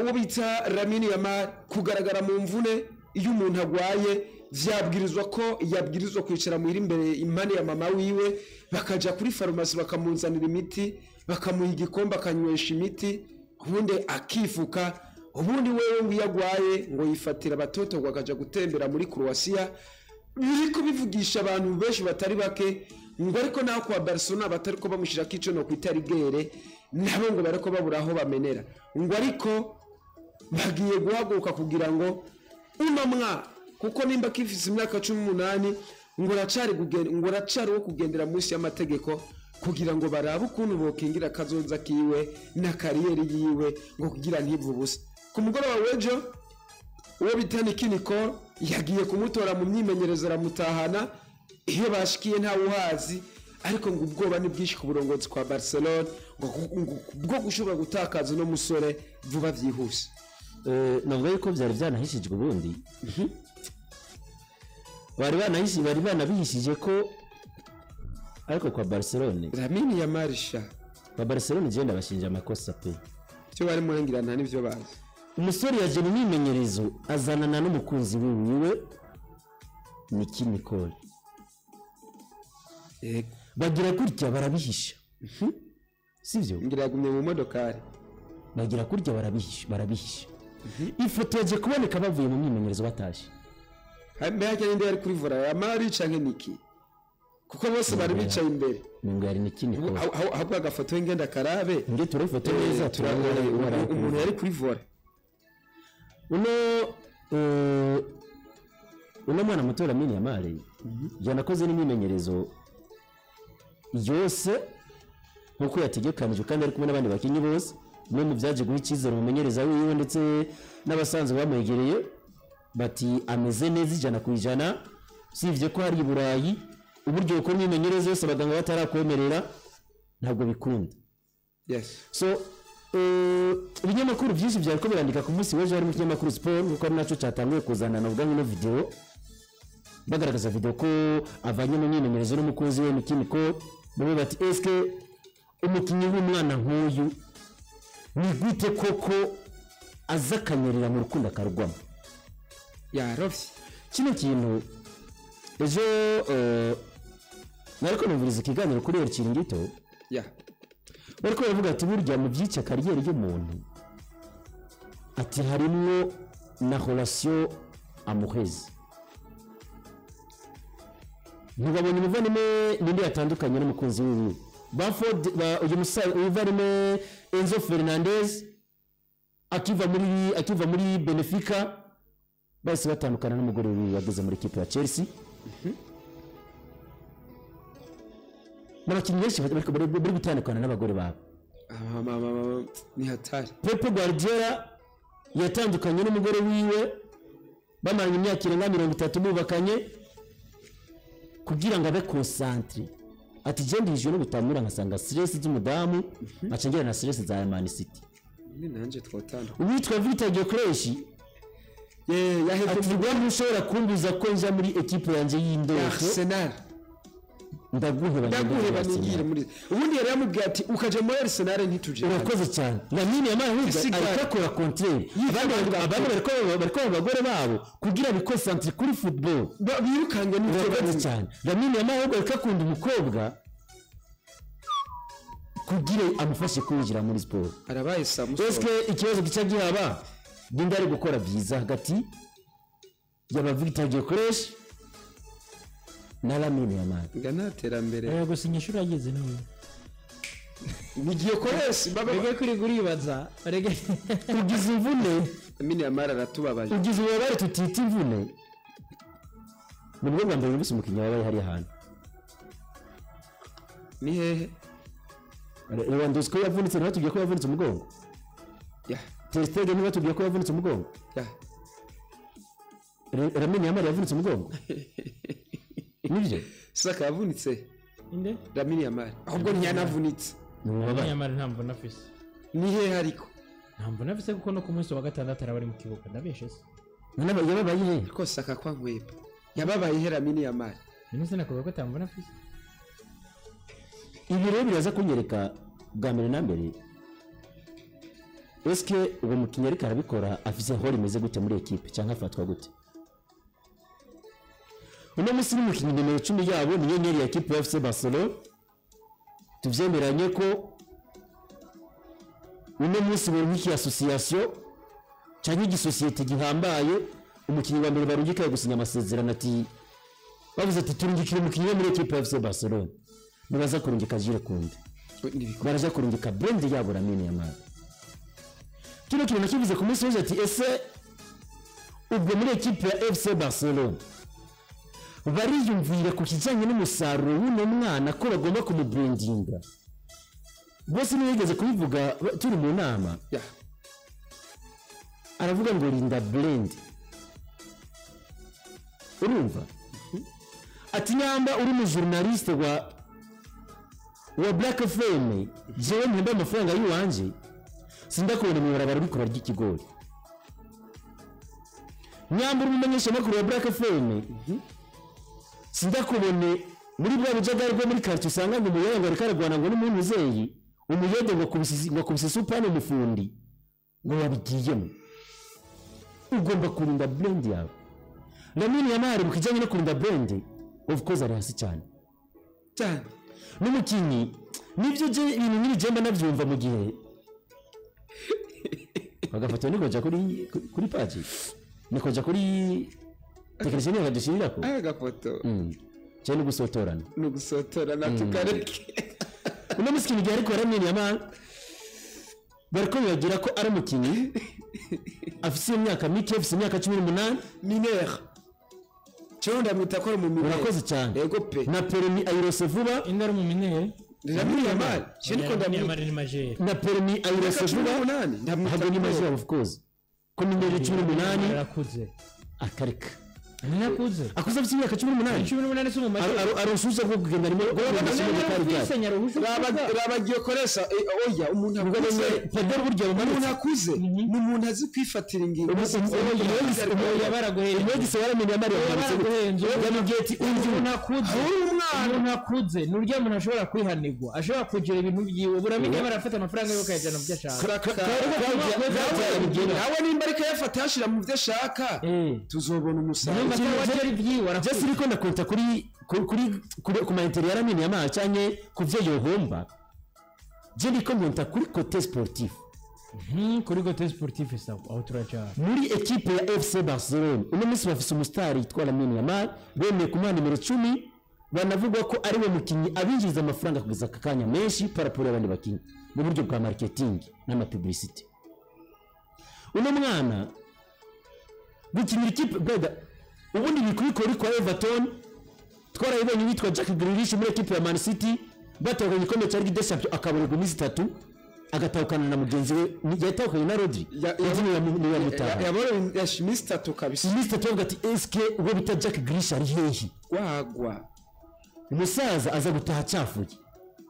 Uwo bita Lamine Yamal kugaragara mu mvune, iyo umuntu agwaye vyabwirizwa ko yabwirizwa kwicara muhira imbere impande ya mama wiwe, bakaja kuri farumasi bakamuzanira imiti, bakamuha igikombe akanywesha imiti, ubundi akifuka. Ubundi wewe ngo iyo agwaye ngo yifatira abatoto ngo akaja gutembera muri Croatia. Biriko bivugisha abantu benshi batari bake, ngo ariko naho kwa Barcelona batariko bamushirako ico no kwita rigueur, nabo ngo bariko babura aho bamenera, ngo ariko bagiye guhaguruka kugira ngo uno mwaka, kuko nimba kifise imyaka 18, ngo aracari wo kugendera munsi y'amategeko, kugira ngo barabe ukuntu bokingira kazoza kiwe na carrière yiwe, ngo kugira ntivu ubusa. Ku mugoroba w'ejo, uwo bita Nicky Nicole yagiye kumutora mu myimenyerezo, aramutahana. Iyo bashikiye ntawe uhazi, ariko ngo ubwoba ni bwinshi ku burongozi kwa Barcelona, ngo bwo gushobora gutakaza uno musore vuba vyihuse. Navuga yuko byari byanahishijwe, ubundi bari banabihishije ko, ariko kwa Barcelone Lamine Yamal sha. Kwa Barcelone igenda bashinja amakosa pe. Ivyo bari murengira nta n'ivyo bazi. Umusore yaje mu myimenyerezo azanana n'umukunzi wiwe Nicky Nicole. Bagira gutya barabihisha, sivyo? Ngira yagumye mu modokari. Bagira kurya barabihisha, barabihisha. Ifoto yaje kuboneka bavuye mu myimenyerezo batashye. Mbega ninde yari kuri volant, Yamal canke Nicky? Kuko bose bari bicaye imbere. Ngo yari Nicky Nicole. Ahubwo agafoto ngenda karabe. Nge turebe ifoto neza. Turabona Turabona umuntu yari kuri volant. Uno mwana muto Lamine Yamal yanakoze n'imyimenyerezo yose nkuko yategekanijwe, kandi ari kumwe n'abandi bakinnyi bose. Umwe mu byaje guha icyizere umumenyereza wiwe ndetse n'abasanzwe bamwegereye bati ameze neza 100%, usibye ko hari i Burayi uburyo bukora imyimenyerezo yose abaganga batarakwemerera ntabwo bikunda. So ibinyamakuru byinshi byariko birandika ku munsi w'ejo, harimo ikinyamakuru Sport, kuko ari nacyo cyatanguye kuzana navuga nk'ino video, bagaragaza video ko avanye mu myimenyerezo n'umukunzi we Nicky Nicole. Bamwe bati: "Eske umukinnyi w'umwana nk'uyu ni gute koko aza akanyerera mu rukundo akarwamo?" Yarovye. Kino kintu ejo nariko numviriza ikiganiro kuri El Chiringuito, bariko baravuga ati burya mu byica carrière y'umuntu, ati harimwo na relation amoureuse. Ntibabonye umuvandimwe ninde yatandukanye n'umukunzi wiwe Bamford, uyu musaza umuvandimwe Enzo Fernandez akiva muri Benfica, bahise batandukana n'umugore wiwe wageze muri ikipe ya Chelsea. N'abakinnyi benshi bari gutandukana n'abagore babo. Ah, mama, mama, ni hatari. Pep Guardiola yatandukanye n'umugore wiwe bamaranye imyaka irenga 30 bubakanye, kugira ngo abe concentré. Ati je ndijwe no gutamura nkasanga stress z'umudamu, nkaca ngira na stress za Man City. Ni nanje twotandukana. Uwitwa Victor Gyökeres ye yaheze ati rwa ntushobora kumbuza ko nja muri ekipe yanjye y'indoto. Arsenal. Ndaguheba ngende muri Ndaguheba Arsenal. nigire muri, ubundi yari yamubwiye ati ukaja muri Arsenal ntituje. Urakoze cyane. Lamine Yamal ahubwo Isigara. ariko akora contraire. Abandi bariko abagore babo kugira biconcentre kuri football. Birukange n'ivyo Urakoze barimo. cyane. Lamine Yamal ahubwo ariko akunda umukobwa kugira amufashe kwinjira muri siporo. Arabaye Samusoni. Eske ikibazo gica gihaba, ninde ari gukora byiza hagati y'aba Victor Gyökeres na Lamine Yamal? Nga nta terambere. Oya, gusa inyishuri ageze nawe. Ni Gyökeres baba. Rege kuri uribaza rege. Ugize imvune. Lamine Yamal aratubabaje. Ugize ububabare tutita imvune. Ni bwo bwa mbere numvise umukinnyi wabaye hariya hantu. Ni hehe? Lewandowski yavunitse, ntibatubwiye ko yavunitse umugongo? Ya. Ter Stegen ntibatubwiye ko yavunitse umugongo? Ya. Lamine Yamal yavunitse umugongo, nibyo? Saka yavunitse. Inde? Lamine Yamal ahubwo ntiyanavunitse. Ni ububabare. Yamal nta mvune afise. Ni hehe ariko? Nta mvune afise, kuko no ku munsi wa gatandatu araba ari mu kibuga. Ndabeshe se? None yababaye he? Ariko Saka kwa nkwepa yababaye he Lamine Yamal? None se nakubwiye ko ata mvune afise? Ibi rero biraza kunyereka bwa mbere na mbere Eske uwo mukinnyi ariko arabikora afise aho rimeze gute muri ekipe cyangwa afatwa gute? Uno munsi n'umukinnyi nimero 10 yabo ni nyenyeri ya ekipe ya FC Barcelona. Tuvyemeranye ko uno munsi buri nk'iki association cyangwa igisosiyete gihambaye, umukinnyi wa mbere barungikaye gusinya amasezerano, ati bavuze ati turungikire umukinnyi wo muri ekipe ya FC Barcelona, nibaza kurungika Jules Koundé, baraja kurungika brand yabo Lamine Yamal. Kino kintu nakivuze ku munsi w'ejo, ati ese ubwo muri ekipe ya FC Barcelona bariyumvira ku kijyanye n'umusaruro w'uno mwana ko bagomba kumubrandinga? Bose ntibigeze kubivuga turi mu nama. Aravuga ngo rinda brand. Urumva ati nyamba uri mu journaliste wa Black FM, jewe mpemba amafaranga y'uwanje, sindakubona mu ibarabara uriko urarya ikigori. Nyamba uri umumenyeshamakuru wa Black FM, sindakubone muri bwa bujagari bwo muri quartier usanga ngo umuyaya ngo ariko aragwana ngo n'umuntu uzeyi umuyede ngo kubise supane umufundi ngo yabigiyemo. Ugomba kurinda brand yawe. Lamine Yamal mu kijyanye no kurinda brand, of course ari hasi cyane cyane. N'umukinnyi nibyo je ibintu nk'ibi jemba nabyumva mu gihe bagafoto nikoja kuri page, nikoja kuri tekereje bakadushirirako aya gafoto cyane gusotorana no gusotorana tukareke. Uno musikini gihe ariko Lamine Yamal bariko bibagira ko ari umukinnyi afise imyaka mike, afise imyaka 18 mineur. Cyo ndamwita ko ari mu mineur. Urakoze cyane. Yego pe. Na permis ayirose vuba. Indi ari mu mineur. Lamine Yamal cyo niko ndamwita. Na permis ayirose vuba. Ntabwo ni majeur of course. Ko mineur 18 arakuze. Akareka. Ninakuze. Akuze afite imyaka 18. 18 si mu majeur. Arushuza ko kugenda arimo. Rabagiye koresha oya umuntu akuze. Pador burya umuntu akuze ni umuntu azi kwifatira ingingo. Oya baraguhenze. Umwegise waramenye Yamal baraguhenze. Yamubwiye ati umuntu akuze. Umuntu akuze ni urya muntu ashobora kwihanirwa, ashobora kugira ibintu byiwe. Buramenye barafata amafaranga yo kayajana mu byo ashaka. Nawe nimba ariko yafata yashira mu byo ashaka tuzobona umusaruro. Jesse iriko ndakonta kuri ku ma intérêt ya Lamine Yamal cyane ku byo yohomba. Je ndiko nkonta kuri côté sportif. Kuri côté sportif sawa aho turaca. Muri equipe ya FC Barcelona uno munsi bafise umustar yitwa Lamine Yamal, bemeye kumuha nimero 10, banavuga ko ari we mukinyi abinjiriza amafaranga kugeza aka kanya menshi par rapport y'abandi bakinyi mu buryo bwa marketing n'ama publicité. Uno mwana gukinira equipe brother ubundi bikubikora kwa Everton, twarayibonye witwa Jack Grealish muri equipe ya Man City batahukanye igikombe cya Ligue des Champions akaborerwa iminsi 3 agatahukana na mugenzi we yatahukanye na Rodri yaborewe iminsi 3 kabisa. Iminsi 3 avuga ati eske uwo bita Jack Grealish ari hehe? Wagwa umusaza aza gutaha acafuye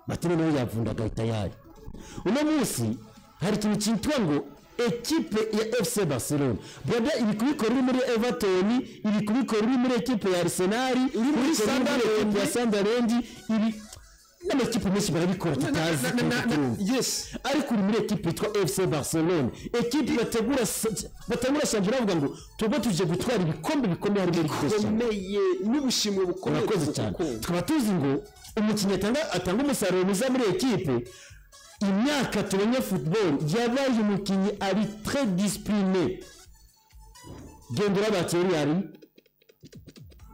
bati noneho yavundaga tayari. Uno munsi hari ikintu cyitwa ngo ekipe ya FC Barcelona brother iri kubikora uri muri Everton, iri kubikora uri muri ekipe ya Arsenal, iri muri Sunderland ya Sunderland, iri n'amakipe menshi barabikora tutazi. Yes, ariko uri muri ekipe yitwa FC Barcelona, ekipe bategura shampiyona bavuga ngo tuba tuje gutwara ibikombe bikomeye harimo bikomeye n'ubushimwe bukomeye. Urakoze cyane. Tukaba tuzi ngo umukinnyi atanga umusaruro mwiza muri ekipe. Imyaka tubonye football yabaye umukinnyi ari très discipliné. Gendera bateri ari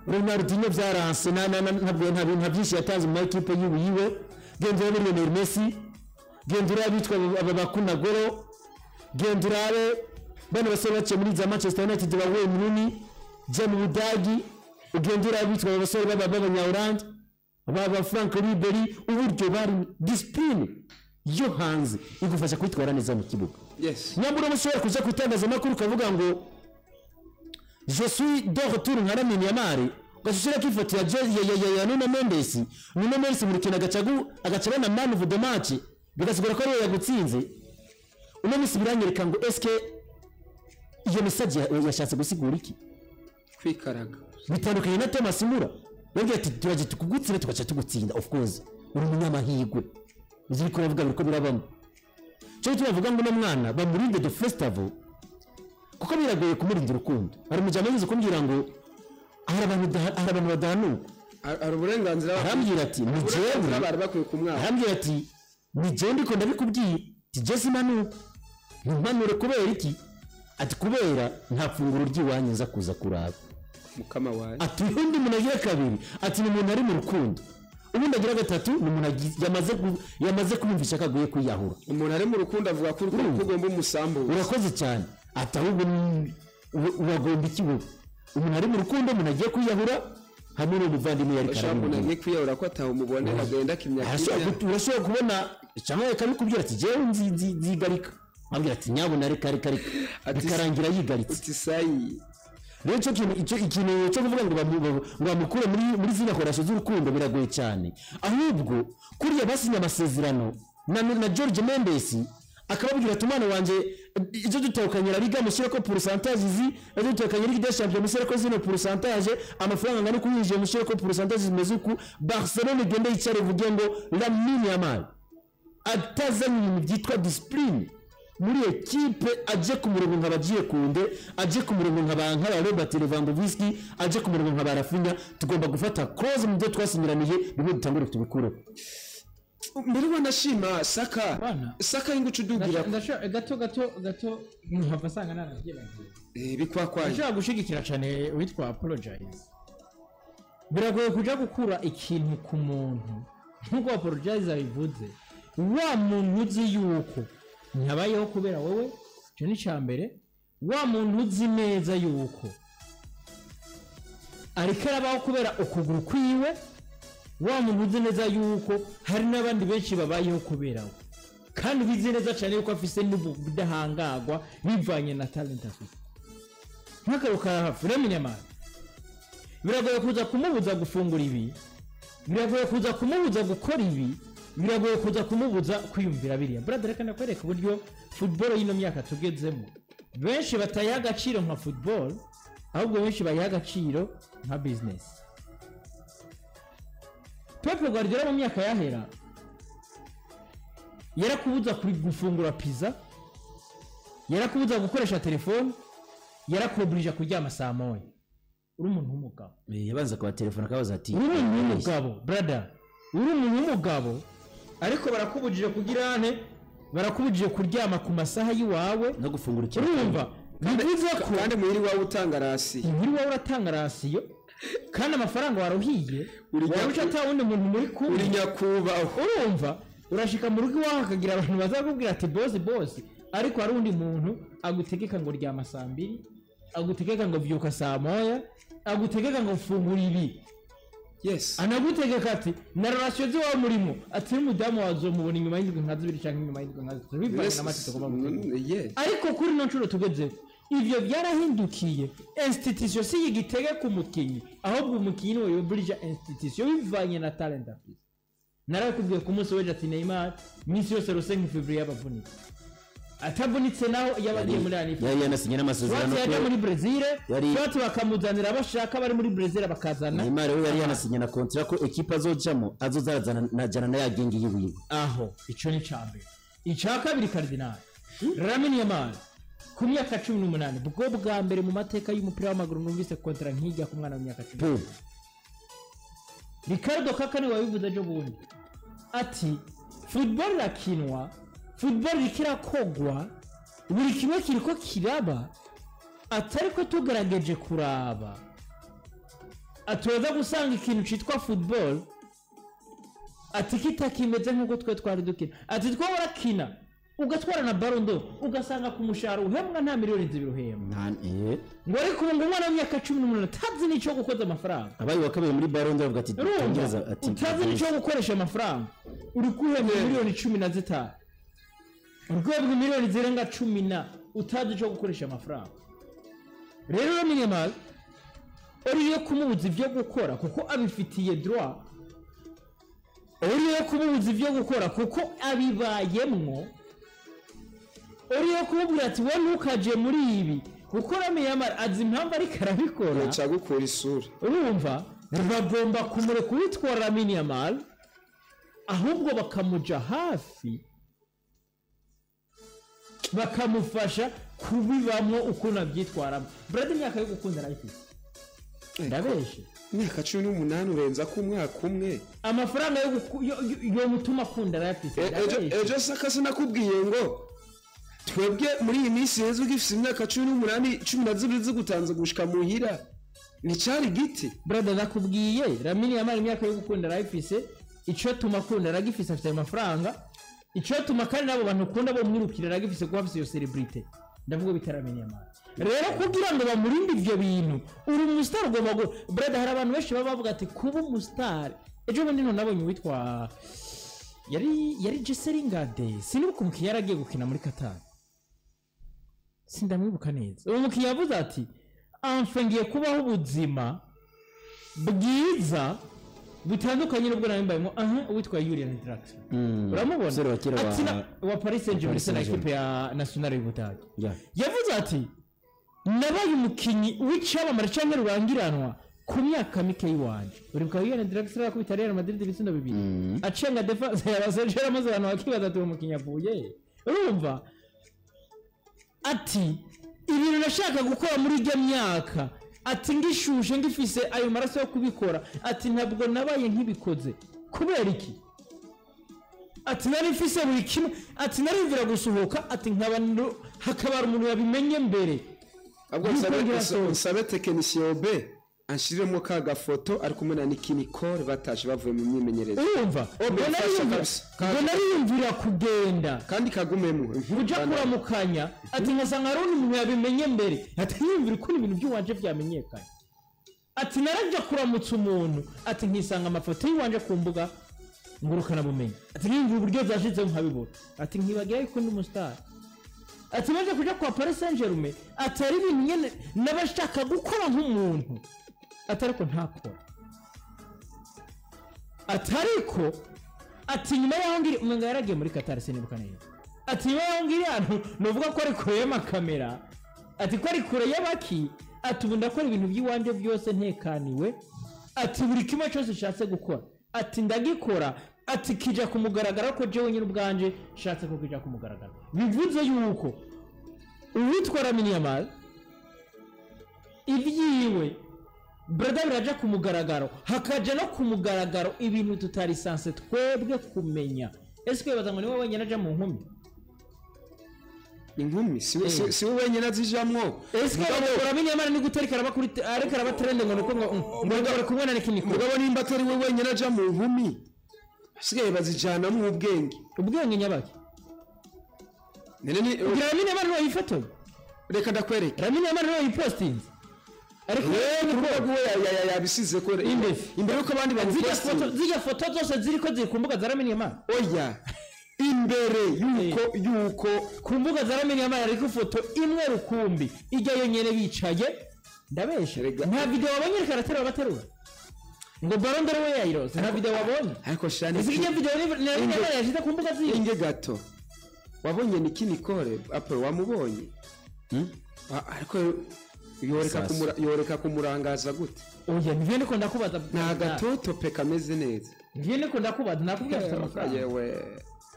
Ronaldinho byaranse nta byinshi yatanze mu ekipe yiwe. Gendera Lionel Messi, gendera bitwa aba bakuna goro, gendera bano basore baciye muri za Manchester United ba Wayne Rooney, je mu Budagi, ugendera bitwa abasore b'abanya-Hollande baba Frank Ribery, uburyo bari discipline yo hanze igufasha kwitwara neza mu kibuga. Yes. Nyambura mushobora kuja kutangaza makuru kavuga ngo je suis de retour nka Lamine Yamal, gashushira kifoto ya ya Nuno Mendes. Nuno Mendes muri kina gacagu agacaba na man of the match bigasigura ko ariwe yagutsinze. Uno munsi biranyereka ngo eske iyo message yashatse gusigura iki? Kwikaraga. Bitandukanye na Thomas Müller. Yagiye ati turaje tukugutsinda tugaca tugutsinda, of course uri umunyamahirwe. Uziriko uravuga biriko birabamo. Cyo tubavuga ngo uno mwana bamurinde de festival, kuko biragoye kumurinda urukundo. Hari umujyana yigeze kumbwira ngo hari abantu badahanuka. Hari uburenganzira, Arambwira ati ni uburenganzira jewe bari bakwiye kumwaka. Arambwira ati ni jewe ndiko ndabikubwiye, ati je simanuka, ntimpanure. Kubera iki? Ati kubera nta funguro ry'iwanyu nza kuza kuraba. Mukama wawe. Ati undi muntu agira kabiri, ati ni umuntu ari mu rukundo. Ubundi agira gatatu, ni umuntu yamaze kumwumvisha ko aguye kwiyahura. Umuntu ari mu rukundo avuga ko urukundo ugomba umusambuza. Urakoze cyane. Ati ahubwo uragomba iki wowe? Umuntu ari mu rukundo, umuntu agiye kwiyahura, hamwe n'umuvandimwe yari Ushobora umuntu karamubwira. agiye kwiyahura ko atawumubonera, agenda kimya Arashobora kimya. Urashobora kubona cyangwa akabikubwira ati jewe nzigarika, abwira ati nyabuna reka reka reka, bikarangira yigaritse. Uti sayi. Rero icyo kintu, icyo ikintu cyo kuvuga ngo bamukure muri zino korasho z'urukundo biragoye cyane. Ahubwo kuriya basinye amasezerano na George Mendes, akababwira ati umwana wanjye, ibyo dutandukanye La Liga mushyire ko pourcentage izi, ibyo dutandukanye Ligue des Champions mushyire ko zino pourcentage, amafaranga angana uku yinjiye mushyire ko pourcentage zimeze uku. Barcelona igende yicare ivuge ngo Lamine Yamal atazanye ibintu byitwa discipline muri ekipe, aje ku murongo nka bagiye Kunde, aje ku murongo nka ba Robert Lewandowski, aje ku murongo nka ba Rafinha, tugomba gufata close mu byo twasinyiraniye, bimwe dutangure tubikureho. Mbere wanashima Saka. Bana. Saka y'ingucu udugira. Gato gato gato, nkava asanga narabyibagiwe. Bikwakwaye. Ndashobora gushigikira cyane witwa Apologize. Biragoye kuja gukura ikintu ku muntu nk'uko Apologize abivuze, wa muntu uzi yuko ntihabayeho kubera wowe, icyo ni icya mbere. Wa muntu uzi neza yuko ariko arabaho kubera ukuguru kwiwe, wa muntu uzi neza yuko hari n'abandi benshi babayeho kubera we, kandi ubizi neza cyane yuko afise n'ubudahangagwa bivanye na talent afite. Nk'akaruka hafi Lamine Yamal, biragoye kuza kumubuza gufungura ibi, biragoye kuza kumubuza gukora ibi, biragoye kuza kumubuza kwiyumvira biriya. Brother, reka ndakwereka uburyo football y'ino myaka tugezemo benshi batayiha agaciro nka football, ahubwo benshi bayiha agaciro nka business. Pep Guardiola mu myaka yahera yarakubuza kuri gufungura pizza, yarakubuza gukoresha telefone, yarakuburije kuryama saa 1 uri umuntu w'umugabo. Yabanza kuba telefone akabaza ati Uri umuntu w'umugabo, brother, uri umuntu w'umugabo, ariko barakubujije kugira ane, barakubujije kuryama ku masaha y'iwawe no gufungura ikintu. Urumva, bivuze ko Kandi muhiri wawe utanga ration. Inkuru wawe uratanga ration, kandi amafaranga waruhiye waruca ata wundi muntu muri kumwe. Uri nyakubahwa. Urumva, urashika mu rugo iwawe hakagira abantu bazakubwira ati boss, boss, ariko hari undi muntu agutegeka ngo ryama saa 2, agutegeka ngo vyuka saa 1, agutegeka ngo fungura ibi. Anagutegeka ati na ration z'iwawe murimo, ati n'umudamu wazomubona inyuma y'indwi nka 2 canke inyuma y'indwi nka 3, bivanye na match tugomba gutegura. Ariko kuri ino nshuro tugezeho, ivyo byarahindukiye. Institution si igitegeka umukinyi, ahubwo umukinyi niwe yoburija institution bivanye na talent afise. Narakubwiye ku munsi w'ejo ati Neymar minsi yose le 5 février yabavunitse, atavunitse naho yaba agiye muri Anifa. Yari yanasinye n'amasezerano Swati yaje ko muri Brazil, swati bakamuzanira bashaka bari muri Brazil bakazana. Neymar we yari yanasinye na contrat ko ekipa azojamo azoza arazana na jana na ya gang yiwiwe. Aho ico ni icya mbere. Icya kabiri, Cardinal Lamine Yamal ku myaka 18, bwo bwa mbere mu mateka y'umupira w'amaguru numvise contrat nk'ijya ku mwana w'imyaka 10. Pe. Ricardo Kaka niwe wabivuze ejo bundi ati football irakinwa, football iriko irakogwa, buri kimwe kiriko kiraba, atari ko tugerageje kuraba atuza gusanga ikintu citwa football ati kitakimeze nk'uko twe twari dukina, ati two warakina ugatwara na Ballon d'Or, ugasanga ku mushahara uhembwa nta miliyoni 2 uhembwa. Ngo ariko ubu ngo umwana w'imyaka 18 atazi n'ico gukoza amafaranga. Abaye wa kabiri muri Ballon d'Or avuga ati Urumva, tangereza ati utazi n'icyo gukoresha amafaranga, uri guhembwa miliyoni 15, uri guhembwa miliyoni zirenga cumi na, utazi icyo gukoresha amafaranga. Rero Lamine Yamal uri yo kumubuza ibyo gukora kuko abifitiye droit, uri yo kumubuza ibyo gukora kuko abibayemwo, uri yo kumubwira ati wowe ntukaje muri ibi, kuko Lamine Yamal azi impamvu ariko arabikora. Yoca gukura isura. Urumva, bagomba kumureka uwitwa Lamine Yamal, ahubwo bakamuja hafi. Bakamufasha kubibamwo ukuntu abyitwaramo. Brad, imyaka yo gukunda arayifise, ndabeshe? Imyaka 18 urenza ko umwaka umwe. Amafaranga yo mutuma akunda arayafise. Ejo Ndabeshe? Ejo saka sinakubwiye ngo twebwe muri iyi minsi heza ugifise imyaka 18, 12 zigutanze gushika muhira nticari giti. Brother, nakubwiye, Lamine Yamal imyaka yo gukunda arayifise. Icyo tuma akunda aragifise, afite ayo mafaranga. Icyo tuma kandi n'abo bantu ukunda bomwirukira aragifise, kuko afise iyo celebrity. Ndavuga bita Lamine Yamal. Rero kugira ngo bamurinde ivyo bintu, uri umustar ugomba gu brother, hari abantu benshi baba bavuga ati kuba umustar. Ejo bundi none nabonye uwitwa yari Jesse Lingard, sinibuka umukinnyi yari agiye gukina muri Qatar, sindamwibuka neza. Uwo mukinnyi yavuze ati: "Enfin ngiye kubaho ubuzima bwiza butandukanye n'ubwo nari mbayemo." Aha uwitwa Julian Draxler, uramubona? Umusore wa kera Ati wa Paris Saint-Germain ndetse na Saint-Germain. equipe ya National y'Ubudage. Yeah. Yavuze ati: "Nabaye umukinnyi w'icyamamare cyangwa rurangiranwa ku myaka mike y'iwanje." Uribuka Julian Draxler akubita Real Madrid ibitsindo bibiri, acenga defense ya Barcelona, maze abantu bakibaza ati: "Uwo mukinnyi avuye he?" Urumva ati: "Ibintu nashaka gukora muri ijya myaka," ati, "ngishushe, ngifise ayo maraso yo kubikora," ati, "ntabwo nabaye nkibikoze." Kubera iki? Ati: "Nari mfise buri kimwe," ati, "nariyumvira gusohoka," ati, "nkaba hakaba hari umuntu yabimenye mbere." Ahubwo Yuko ngira sohoka. Nsabe tekinisiye B anshiremo ka gafoto ari kumwe na Niki Nicole batashe bavuye mu myimenyerezo. Urumva, Obe, ngo fasha kabisa. ngo nariyumvira kugenda kandi kagumemo. uja kuramukanya, ati, nkasanga hari undi muntu yabimenye mbere. Ati: "Yiyumvira ukuntu ibintu by'iwanje byamenyekanye," ati, "narajya kuramutsa umuntu," ati, "nkisanga amafoto y'iwanje ku mbuga ngurukanabumenyi," ati, "nkiyumvira uburyo byashizeho nkabibona," ati, "nkibagira yuko ndi umusitari." Ati: "Maze kuja kwa Paris Saint Germain," ati, "hari ibintu nyene n'abashaka gukora nk'umuntu," ati, "ariko ntakora," ati, "ariko," ati, "nyuma y'aho ngiri," umenga yaragiye muri Qatar, sinibuka neza, ati, "nyuma y'aho ngiri hano nuvuga ko ari kure y'amakamera," ati, "ko ari kure y'abaki," ati, "ubu ndakora ibintu by'iwanje byose ntekaniwe," ati, "buri kimwe cyose nshatse gukora," ati, "ndagikora," ati, "kija ku mugaragaro ko jewe nyine ubwanje nshatse ko kija ku mugaragaro." Bivuze yuko uwitwa Lamine Yamal ibyiwe, brother, biraja ku mugaragaro, hakaja no ku mugaragaro ibintu tutari censé twebwe kumenya. Ese kwibaza ngo niwe wenyine aja mu nkumi? Inkumi si we wenyine azijamwo. Ese kwibaza ngo Lamine Yamal ni gute ariko araba kuri ariko araba trend, ngo nuko ngo bari kumwe na Nicky Nicole? Mugabo nimba atari we wenyine aja mu nkumi, asigaye bazijanamwo ubwenge. Ubwenge nyabaki? None ni Kugira Lamine Yamal niwe yifotoye? Reka ndakwereke. Lamine Yamal niwe yipostinze ariko? Kuvuga we yabisize ko Imbere. imbere yuko abandi Zirya foto bamupostinga. Zirya foto zose ziriko ziri ku mbuga za Lamine Yamal? Oya, imbere yuko Ku mbuga za Lamine Yamal ariko ifoto imwe rukumbi ijya yonyene bicaye, ndabesha? Erega- Nta video wabonye ariko araterura, baterura ngo Ballon d'Or we yayirose? Nta video wabonye? Ariko shani. Ese ijya video ni Lamine Yamal yashyize ku mbuga ziwe? Inge gato, wabonye Niki Nicole Apple? Wamubonye? Ariko yoreka Sasa. yoreka kumurangaza gute? Oya, nivyo ndiko ndakubaza. Ni agatoto pe kameze neza. Nivyo ndiko ndakubaza, nakubwiye afite amafaranga. Yewe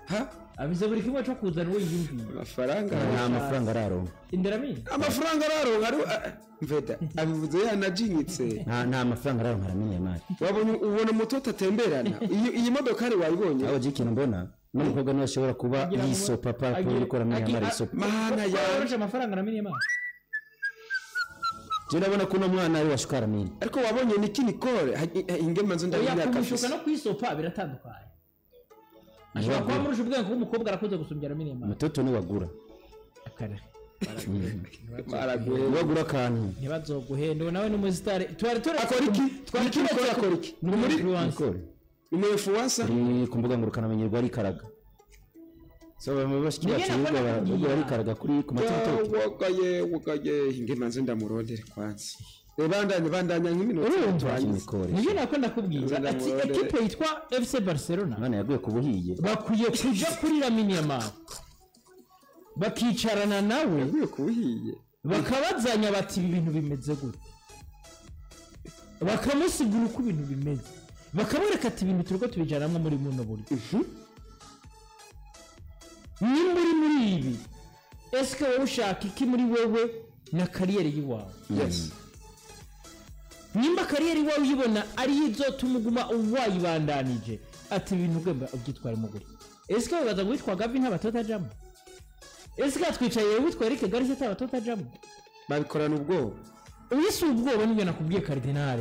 ha. Abize buri kimwe cyo kuzana uwo yiyumviye. Amafaranga. Nta mafaranga araronka. Inderamini. Amafaranga araronka ari mveda abivuze yanajinyitse. Nta mafaranga araronka Lamine Yamal. Wabonye ubona umutoto atemberana iyi modokari wayibonye? Aho ikintu mbona n'umukobwa niwe ashobora kuba yisopa papa uriko Lamine Yamal yisopa. Mana yawe. Yoroshe amafaranga Lamine Yamal. Je ndabona ko uno mwana ari washuka Lamine. Ariko wabonye Niki Nicole ingema nzo Oya, ndabona kumushuka kafise. no kwisopa biratandukanye. Ashobora kuba amurusha ubwenge kuko umukobwa arakunze gusumbya Lamine Yamal. Umutoto ni wagura. Akarere. Baraguhe. Wagura akantu. Ntibazoguhenda, uwo nawe ni umusitari twari turetse. Akora iki? Twari Niki Nicole akora iki? Ni muri influencer. Nicole Ni influencer. Ari ku mbuga ngurukanabumenyi arikaraga. So bamwe bashiki Nibyo bacu nakora birirwa nakubwira. barikaraga kuri ku matiktok. Wagaye wagaye, ingema nzo ndamurondere kwanza. Bandanya bandanya nk'iminota Urumva? turangize. Nicole Nibyo nako ndakubwira Nzana ati murondere. ekipe yitwa FC Barcelona Umwana yaguye ku buhiye. bakwiye kuja kuri Lamine Yamal bakicarana nawe, Yaguye kubuhiye. bakabazanya bati: "Ibi bintu bimeze gute?" Bakamusigura uko ibintu bimeze, bakabereka ati: "Ibintu turiko tubijanamwo muri buno buryo, nimba uri muri ibi." Eske wowe ushaka iki muri wewe na carrière yiwawe? Yes. Nimba carrière iwawe uyibona ariyo izotuma uguma wayibandanije, ati ibintu ugomba ubyitwaremo gutya. Eske wibaza ngo witwa Gavi nta batoto ajamo? Eske twicaye witwa Eric Garcia ata batoto ajamo? Babikorana ubwoba. Uyu ubwoba nibyo nakubwiye, Cardinal.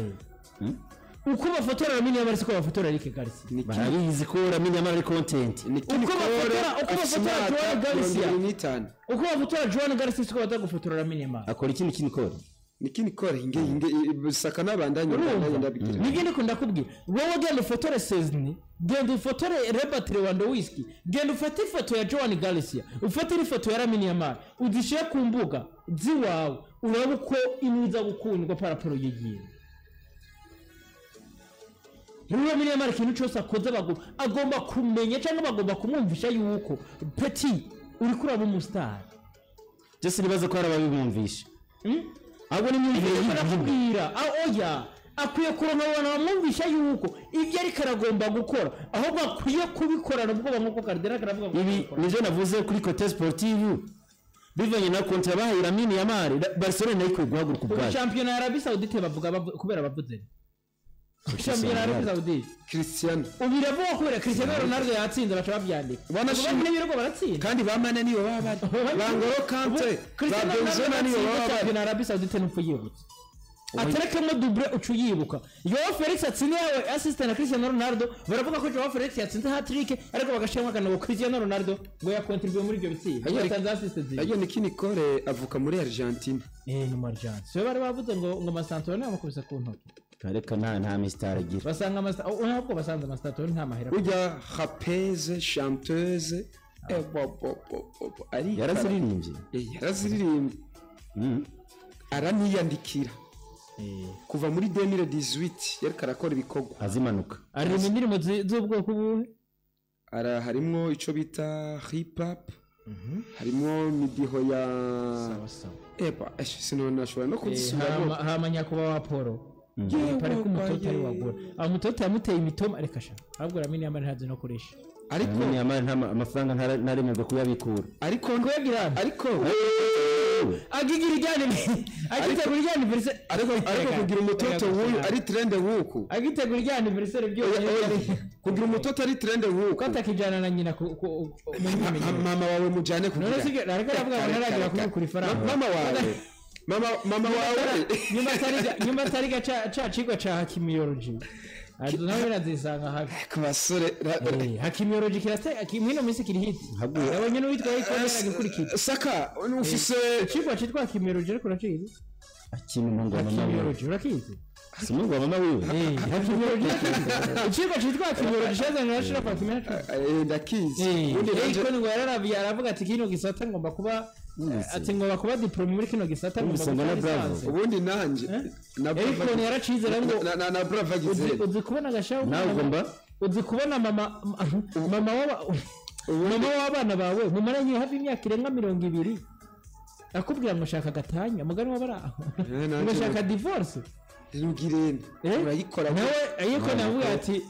Uko bafotora Lamine Yamal siko bafotora Eric Garcia. Barabizi ko Lamine Yamal ari content. Uko bafotora Joan Garcia. 25. Uko bafotora Joan Garcia siko baza gufotora Lamine Yamal. Akora ikindi kintu kore. Nikini kore inge inge saka n'abandanye Urumva? ndabigira. Nibyo ndiko ndakubwira. Wowe genda ufotore Szczesny, genda ufotore Robert Lewandowski, genda ufate ifoto ya Joan Garcia, ufate ifoto ya Lamine Yamal, uzishyire ku mbuga ziwawe, urabe uko imwe iza gukundwa par rapport y'igihe. Rero Lamine Yamal, ikintu cyose akoze agomba kumenya cyangwa bagomba kumwumvisha yuko petit uri kuraba umusitari. Jesse, nibaza ko hari ababibumvisha, ahubwo n'imyumvire Ibyo y'igihugu. Ndakubwira, oya, akwiye kuronka abantu bamwumvisha yuko ibyo ariko aragomba gukora, ahubwo akwiye kubikorana ubwoba nk'uko Cardinal aravuga ngo Ibi nivyo navuze kuri côté sportive, bivanye na contrat bahaye Lamine Yamal, Barcelona nayo ikwiye guhaguruka Ubu ubwayo. Shampiyona ya Arabie Saoudite bavuga kubera bavuze shampiyona ya Arabie Saoudite. Cristiano. Ubu biravugwa kubera Cristiano Ronaldo yatsinze, baca babyandika. Banashimye- Ubu baratsinda. Kandi ba Mane niyo baba bari, ba Ngolo Kante, ba Cristiano Benzema Ronaldo niyo yatsinze baba bari. Shampiyona ya Arabie Saoudite ntupfa yibutse aterekemo double, uca uyibuka. Joao Felix atsinze yawe assist na Cristiano Ronaldo, baravuga ko Joao Felix yatsinze hat-trick, ariko bagashiramo akantu ngo Cristiano Ronaldo ngo yakontribuye muri ibyo bitsinda, yatanze assist zibiri. Ayo Nikini Kore avuka muri Argentine. Ni Marjane siyo bari bavuze ngo Mastantuono yamukubise ku ntoki. Reka, nta misitari agira. Basanga Masta, oh, ntabwo basanze Mastantuono nta mahera. Ujya rapeze chanteuse, bo bo bo bo bo ari Yaraziririmbye. Yaraziririmbye. Araniyandikira. Kuva muri 2018 yariko arakora ibikorwa. Azimanuka. Aririmba indirimbo z'ubwoko buhe? Ara harimwo ico bita hip hop, harimwo midiho ya Sawa sawa. Eba sinonashobora no kuzisubiramo. Hama nyakubahwa Paul pare ko umutoto ari wagura aho umutoto yamuteye imitoma, reka sha, ahubwo Lamine Yamal ntazi no kurisha. Ariko Lamine Yamal nta amafaranga ntaremerwa kuyabikura. Ariko Kuyagira ariko agigira ijyane agitegura ijyane anniversaire. Ariko kugira umutoto w'uyu ari trend nk'uku. Agitegura ijyane anniversaire byonyine. Kugira umutoto ari trend nk'uku. Ko atakijyana na nyina mu myimenyerezo. Mama wawe mujane kugira None sibyo, ariko aravuga ngo ntaragira kubikura ifaranga. Mama wawe, mama wawe. Nyuma atari ca cigwa ca hakimiyology, nawe birazisanga habi. Ku basore Hakimiyology kirate mwino minsi kiri hit. Yabonye n'uwitwa Akon yaragikurikije. Saka ufise Icigwa citwa hakimiyology, ariko uracizi? Akina umuhungu wa mama wiwe. Hakimiyology urakizi? Si umuhungu wa mama wiwe. Hakimiyology, icigwa citwa hakimiyology cazanye na Ashraf Hakimi. Ndakizi. Ubundi Akon ngo yararabiye aravuga ati kino gisata ngomba kuba, ati ngomba kuba diplôme muri kino gisata, ngomba Numvise ngo na gukora Bravo. licence. Ubundi nanje na Akon yaracize rero ngo na Brava Gisele. Uzi kubona agashaho Nawe ugomba uzi kubona mama w'abana bawe mumaranye hafi imyaka irenga 20 akubwira ngo shaka gatanya, mugani w'abari aho, Nanjye ngo shaka divorce. Rugirene Eh? urayikora. Nawe ariko navuga ati